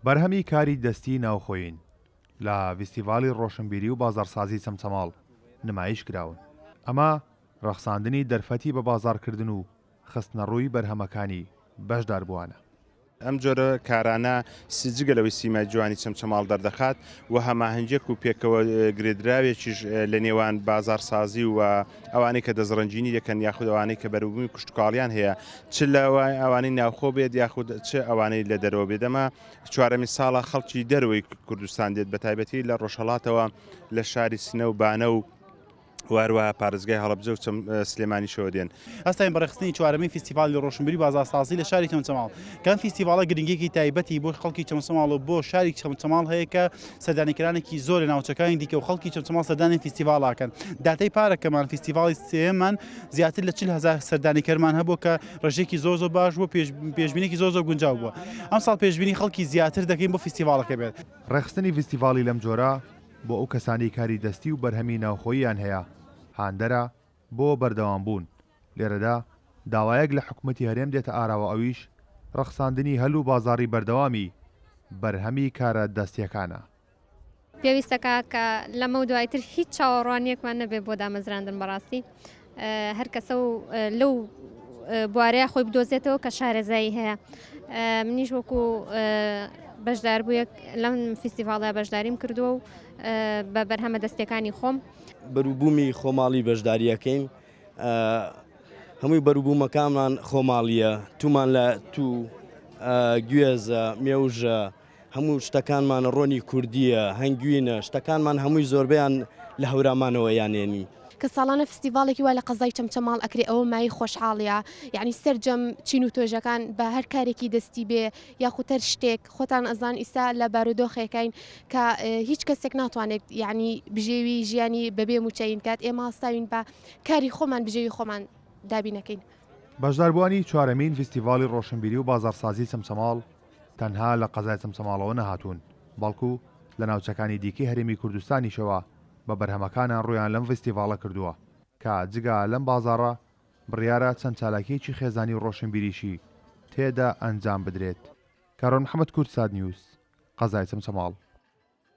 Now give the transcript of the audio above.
بەرهەمی کاری دەستی ناوخۆیین لە ڤیستیڤاڵی ڕۆشنبیری و بازاڕسازی چەمچەماڵ نمایش کراون، ئەمە ڕەخساندنی دەرفەتی بە بازاڕکردن و خستنەڕووی بەرهەمەکانی بەشداربووانە. ئەم جۆرە کارانە جگە لەوەی سیمای جوانی چەمچەماڵ دەردەخات و هەماهەنگیەک و پێکەوە گرێدراوێکیش لە نێوان بازاڕسازی و ئەوانەی کە دەستڕەنگینی دەکەن یاخود ئەوانەی کە بەروبوومی کشتوکاڵیان هەیە چ لە ئەوانەی ناوخۆ بێت یاخود چ ئەوانەی لە دەرەوە بێت ئەمە چوارەمین ساڵە خەڵکی دەرەوەی کوردستان دێت بە تایبەتی لە ڕۆژهەڵاتەوە لە شاری سنە و بانە و و هەروەها پارێزگای هەڵەبجە و سلێمانیشەوە دێن. هەستاین بە ڕێکخستنی چوارەمین فیستیڤاڵی ڕۆشنبیری و بازاڕسازی لە شاری چەمچەماڵ، کە ئەم فیستیڤاڵە گرنگییەکی تایبەتی بۆ خەڵکی چەمچەماڵ و بۆ شاری چەمچەماڵ هەیە کە سەردانیکەرانێکی زۆر لە ناوچەکانی دیکە و خەڵکی چەمچەماڵ سەردانی فیستیڤاڵ ئەکەن. داتای پارەکەمان فیستیڤاڵی سێیەممان زیاتر لە 40 هەزار سەردانیکەرمان هەبووە کە ڕێژەیەکی زۆر زۆر باش بووە، پێشبینییەکی زۆر زۆر گونجاو بووە. ئەمساڵ پێشبینی خەڵکی زیاتر دەکەین بۆ فیستیڤاڵەکە بێت. ڕێکخستنی ڤیستیڤاڵی لەم جۆرە بۆ ئەو کەسانەی کاری دەستی و بەرهەمی ناوخۆییان هەیە هاندەرە بۆ بەردەوامبوون، لێرەدا داوایەک لە حکومەتی هەرێم دێتە ئاراوە ئەویش ڕەخساندنی هەل و بازاڕی بەردەوامی بەرهەمی کارە دەستییەکانە. پێویستەکا کە لەمەو دوایتر هیچ چاوەڕوانیەکمان نەبێت بۆ دامەزراندن بەڕاستی هەر کەسە و لەو بوارەیە خۆی بدۆزێتەوە کە شارەزایی هەیە منیش وەکو بەشداربوویەک لەم فیستیڤاڵە بەشداریم کردووە و بە بەرهەمە دەستەکانی خۆم. بەروبوومی خۆماڵی بەشداریەکەین هەمووی بەروبوومەکانمان خۆماڵیە تومان لە تو گوێزە مێوژە هەموو شتەکانمان ڕۆنی کوردییە، هەنگوینە، شتەکانمان هەمووی زۆربەیان لە هەورامانەوە یانێنین. کە ساڵانە فستیڤاڵێکی وا لە قەزای چەمچەماڵ ئەکرێ ئەوە مایەی خۆشحاڵیە یەعنی سەرجەم چین و توێژەکان بە هەر کارێکی دەستی بێ یاخود هەر شتێک خۆتان ئەزان ئیستا لە بارودۆخێکاین کە هیچ کەسێک ناتوانێت یەعنی بژێوی ژیانی بەبێ موچەین کات ئێمە هەستاوین بە کاری خۆمان بژێوی خۆمان دابینەکەین. بەشداربووانی چوارەمین ڤیستیڤاڵی ڕۆشنبیری و بازاڕسازی چەمچەماڵ تەنها لە قەزای چەمچەماڵەوە نەهاتوون، بەڵکو لە ناوچەکانی دیکەی هەرێمی کوردستانیشەوە بە بەرهەمەکانیان ڕوویان لەم ڤیستیڤاڵە کردووە کە جگە لەم بازاڕە بڕیارە چەند چالاکییەکی خێزانی و ڕۆشنبیریشی تێدا ئەنجام بدرێت. کاروان محەمەد کوردسات نیوز، قەزای چەمچەماڵ.